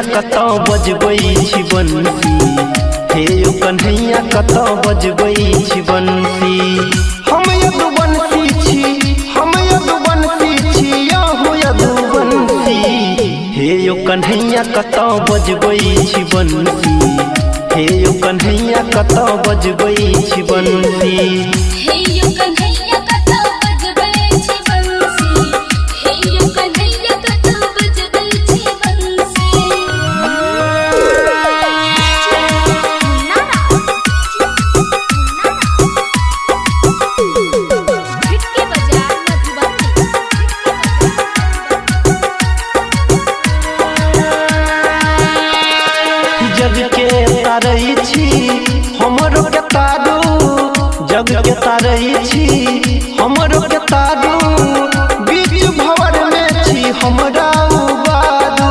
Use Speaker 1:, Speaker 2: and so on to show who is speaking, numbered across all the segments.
Speaker 1: कन्हैया कतौ बजबै छी बंसी, हे यौ कन्हैया कतौ बजबै छी बंसी। हम यदुवंशी छी, हम यदुवंशी छी, अहूँ यदुवंशी। हे यौ कन्हैया कतौ बजबै छी बंसी, हे यौ कन्हैया कतौ बजबै छी बंसी।
Speaker 2: हे यौ कन्हैया कतौ बजबै छी बंसी, हे यौ कन्हैया कतौ बजबै छी बंसी। छिटकी बाजार मधुबनी।
Speaker 1: जग के तारै छी हमरो के तारू, जग के तारै छी हमरो के तारू। बीच भंवर में छी हमरा उबारू,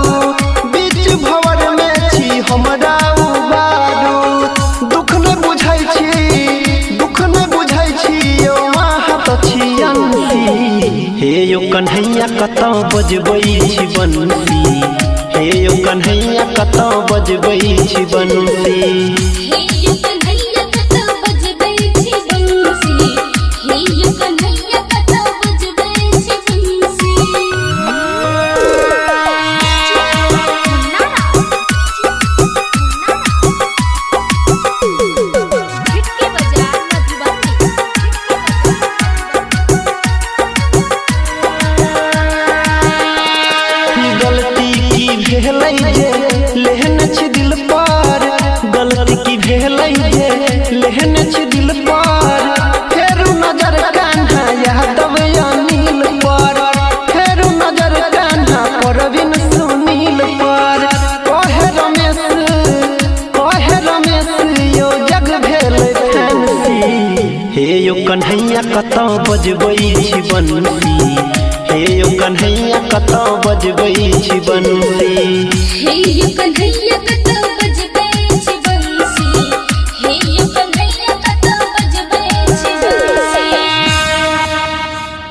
Speaker 1: बीच भंवर में छी हमरा उबारू। दुख न बुझै छी, दुख न बुझै छी यौ अहाँ तऽ छी अंशी। हे यौ कन्हैया कतौ बजबै छी बंसी, हे यौ कन्हैया कतौ बजबै छी बंसी।
Speaker 2: हे यौ कन्हैया कतौ बजबै छी बंसी, हे यौ कन्हैया कतौ बजबै छी बंसी। छिटकी बाजार मधुबनी।
Speaker 1: गलती की भेलै जे लेहन छी दिल पर, गलती की भेलै जे लेहन छी दिल पर। फेरू नजर कान्हा यादव अनिल पर, फेरू नजर कान्हा परवीन सुनील पर। कहे रमेश, कहे रमेश यौ जग भेलै फैंसी। हे यौ कन्हैया कतौ बजबै छी बंसी, हे यौ कन्हैया कतौ बजबै छी बंसी।
Speaker 2: हे यौ कन्हैया।